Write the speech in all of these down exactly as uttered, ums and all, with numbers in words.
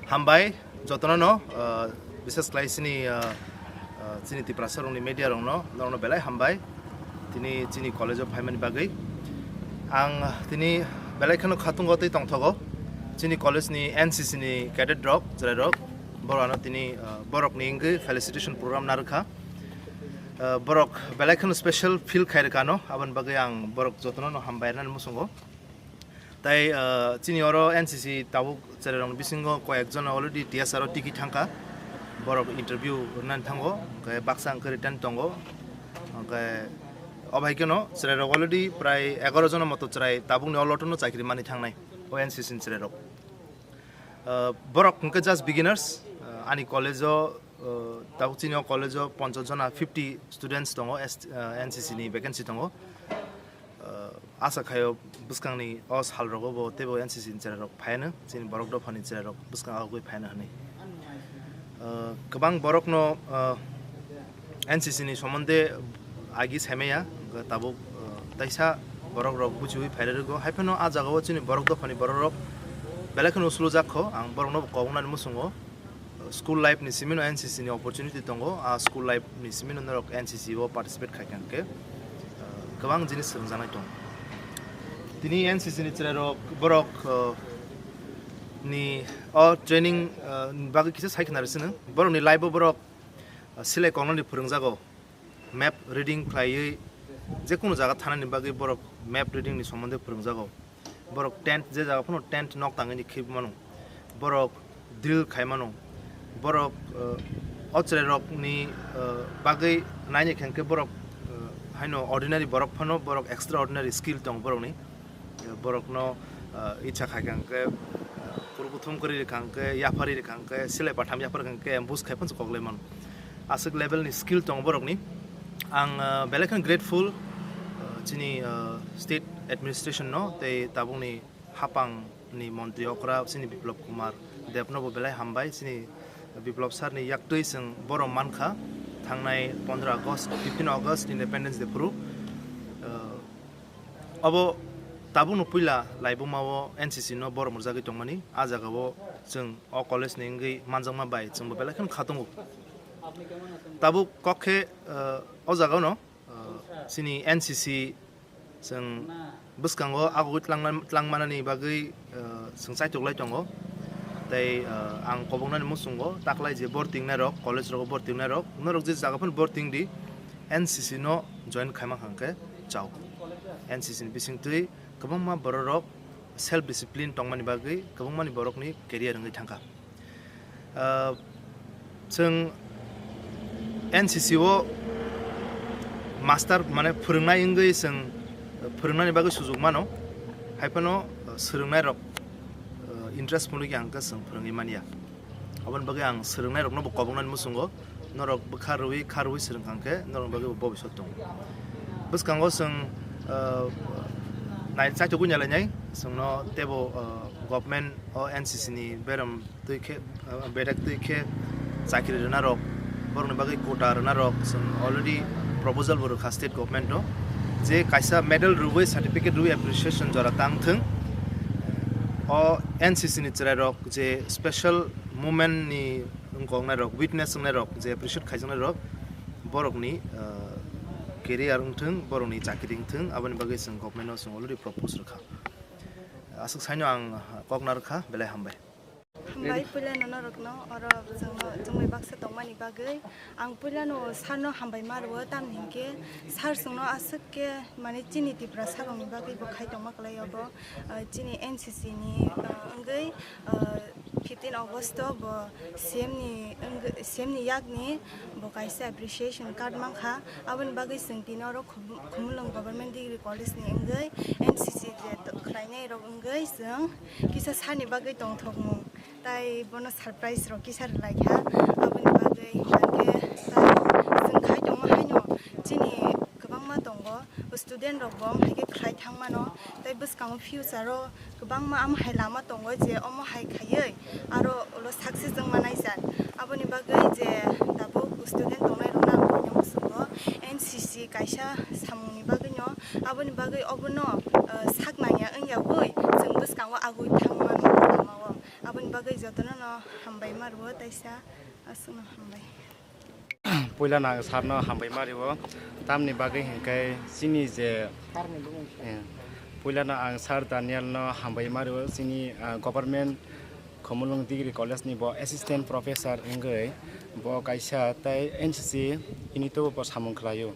Hambai jotono no, ah, bises khlai chini, ah, ah, chini Tiprasa rokni media rokno, norokno belai hambai tini chini college o phaimani bagwi. Ang tini belai kheno khatungo tei tongthogo chini college ni N C C ni cadet rok, chwrai rok, borok ano tini, ah, borok ni wngwi felicitation program narwkha. Ah, borok belai kheno special feel khairwkha no, aboni bagwi ang borok jotono no hambai rwnani muchungo. Tai, ah, chini oro N C C tabuk chwrai rokni bisingo koi ek jon already T S R o tiki thangkha, borok interview rwnani thango, hwnkhe baksa hwnkhe written tongo, hwnkhe obo hai kheno chwrai rok already prai egaroh jona moto chwrai tabukni o lotono chakri mani thangnai o N C C ni chwrai rok. Ah, borok hwnkhe just beginners, ah, ani college o, ah, tabuk chini o college o ponchas jona fifty students tongo, S-, ah, N C C ni vacancy tongo. Ah, asa khaio bwskangni o salrogo bo teibo N C C ni chwrairok phaiano, chini borok dophani chwrairok bwskang agugwi phaiano hwnwi. Ah, kwbang borokno, ah, N C C ni somonde agi saimaya, tabuk, ah, taisa borokrok buchiui phairwrwgo, haiphano a jagao chini borok dophani borokrok belai kheno uslujak kho, ang borokno bo kok wngnani muchungo. School life ni simi no N C C ni opportunity tongo, a school life ni simi no norok N C C o participate khai kha hwnkhe, ah, kwbang jinis swrwngjaknai tongo. Tini N C C ni chwrai rok borok, ah, ni o training, ah, ni bagwi kisa sai khna rw sino. Borok ni life o borok, ah, silai kokno ni phwrwngjago. Map reading khlaiwi jekunu jaga thanani bagwi borok map reading ni somonde phwrwngjago. Borok tent, je jaga phano tent nok tangwi ni khibwi mano. Borok drill khai mano. Borok, uh, o chwrai rokni, uh, bagwi naini khe hwnkhe borok, uh, haino ordinary borok phano borok extraordinary skill tongo borokni. Borokno, ah, icha khai kha hwnkhe, ah, kuru kuthum kwrwi rwkha hwnkhe, yapharwi rwkha hwnkhe, silai patham yaphar rwkha hwnkhe, ambush khai phano se koklai mano. Aswk level ni skill tongo borokni. Ang, ah, belai kheno grateful, ah, chini, ah, state administration no tei tabukni hapang ni montri okra chini Biplab Kumar Deb no bo belai hambai. Chini Biplab sir ni yaktwi chwng borom mankha thangnai pondro August, fifteen August Independence Day phuru, ah, Obo tabukno puila laibuma o N C C no borom rwjagwi tongmani, a jaga o chwng o college ni wngwi manjakma bai chwngbo belai kheno kha tongo. Tabuk kok khe, eh, o jaga no, eh, chini N C C chwng bwskango agugwi tlangna-, tlangmanani bagwi, eh, chwng chaitok lai tongo. Tei, eh, ang koboknani muchungo taklai je borti wngnai rok, college rogo borti wngnai rok, norok je jaga phano borti wngdi, N C C no join khaima hwnkhe chao. N C C ni bisingtwi kwbangma bororok self discipline tongmani bagwi kwbangmani borokni career wngwi thangkha. Ah, chwng N C C o master, mane, phwrwngnai wngwi chwng phwrwngnani bagwi sujuk mano, hai phano, ah, swrwngnairok, ah, interest phunukya hwnkhe chwng phwrwngwi manya. Aboni bagwi ang swrwngnairokno bo koboknani muchungo, norok bwkha rwui, kha rwui swrwng kha hwnkhe norokni bagwi bo bobiswt tongo. Bwskango chwng, ah, nai chaithogwi nailainai, chwngno teibo, ah, government o N C C ni berem twi khe, ah, bedek twi khe chakri rwnarok, borokni bagwi quota rwnarok, chwng already proposal bo rwkha state government o, je kaisa medal rwui, certificate rwui appreciation jora tang thwng. O N C C ni chwrairok je special movement ni wngkoknairok, witness wngnairok, je appreciate khaijaknairok, borokni, ah, career wngthwng, borokni chakri wngthwng, aboni bagwi chwng government o chwng already propose rwkha. Aswk saino ang kok narwkha, belai hambai. Hambai puilano norokno oro chwngno chwngbai baksa tongmani bagwi. Ang puilano sarno hambai ma rwo, tamni hinkhe sar chwngno aswk khe, mane, chini Tiprasa rokni bagwi bo khai tongma kwlai obo. Ah, chini N C C ni, ah, wngwi, ah, fifteen August o bo C M ni wngwi, C M ni yakni bo kaisa appreciation card mankha. Aboni bagwi chwng tini oro Khum-, Khumulwng Government Degree College ni wngwi N C C je to-, khlainai rok wngwi chwng kisa sani bagwi tongthokmung. Tai bono surprise rok kisa rwlaikha. Aboni bagwi hinkhe tai chwng khai tongma haino chini kwbangma tongo, student rok bo wng hai khe khlai thang mano. Tai bwskango future o kwbangma amo hai lama tongo je omo hai khaiwi aro ulo success wngma naijak. Aboni bagwi je tabuk student tongnai rokno ang buino muchungo N C C kaisa samungni bagwino, aboni bagwi obono, eh, sak nangya wngyawi chwng bwskango agwi thang mano lama o. Aboni Bagwi jotono no hambai ma rwo, taisa aswkno hambai. Puila no ang sir no hambai ma rwo, tamni bagwi hinkhe chini je, eh, puila no ang sir Daniel no hambai ma rwo, chini, ah, government Khumulwng Degree College ni bo assistant professor wngwi bo kaisa tei N C C unit o bo samung khlaio.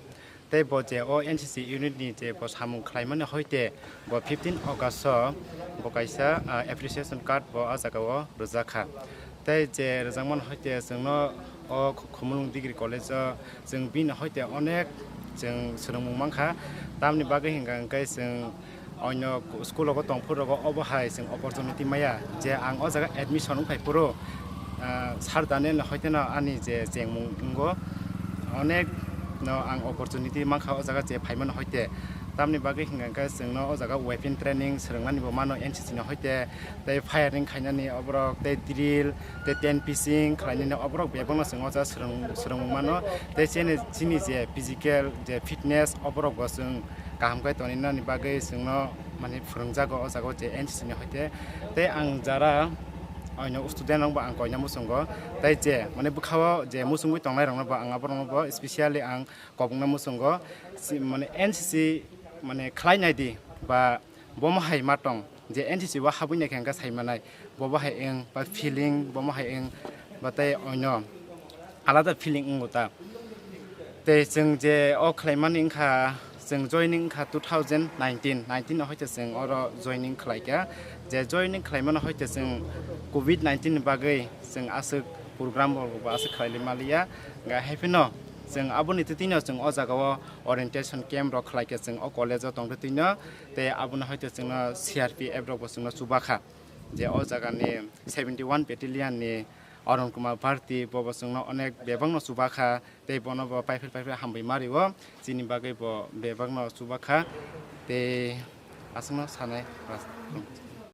Tei bo je o N C C unit ni je bo samung khlaimani hoite bo fifteen August o bo kaisa, ah, appreciation card bo ah jaga o rwjak kha. Tei je rwjakmani hoite chwngno o Khumulwng Degree College o chwng bini hoite onek chwng swrwngmung mankha. Tamni bagwi hinkha hinkhe chwng Onyo school rogo tongphuru rogo obo hai chwng opportunity maya je ang o jaga admission wngphai phuru, ah, sir Daniel ni hoite no ani je chengmung wngo, onek no ang opportunity mankha o jaga je phaimani hoite. Tamni bagwi hinkha khe chwngno o jaga weapon training swrwngnani bo mano N C C ni hoite, tei firing khainani oborok, tei drill, tei tent pitching khlainani oborok bebakno chwng o jaga swrwng-, swrwngmung mano. Tei chini, chini je physical je fitness oborok bo chwng kaham khe toninani bagwi chwngno, mane, phwrwngjago o jaga o je N C C ni hoite. Tei ang jara oino student rokbo ang koina muchungo. Tei je, mane, bwkhao je muchungwi tongnai rokno bo ang aborokno bo specially ang kobongna muchungo. Si, mane, N C C, mane, khlai nai di ba bomo hai ma tong je N C C o habwi nai khe hwnkhe sai manai. Bobo hai wng ba feeling, bomo hai wng ba tei oino alada feeling wngo ta. Tei chwng je o khlaimani wngkha, chwng joining wngkha two thousand nineteen, nineteen no hoite chwng oro joining khlaikha. Je joining khlaimano hoite chwng covid nineteen ni bagwi chwng aswk program bo, bo aswk khlailai maliya. Hwnkhe haiphano chwng aboni twtwino chwng o jaga o orientation camp rok khlaikha chwng o college o tongtwtwino. Tei abono hoite chwngno C R P F rok bo chwngno chubakha. Je o jagani seventy one battalion ni Arun Kumar Bharti, bo bo chwngno onek bebakno chubakha, tei bono bo paiphi paiphi hambai ma rio, chini bagwi bo bebakno chubakha, tei aswkno sanai.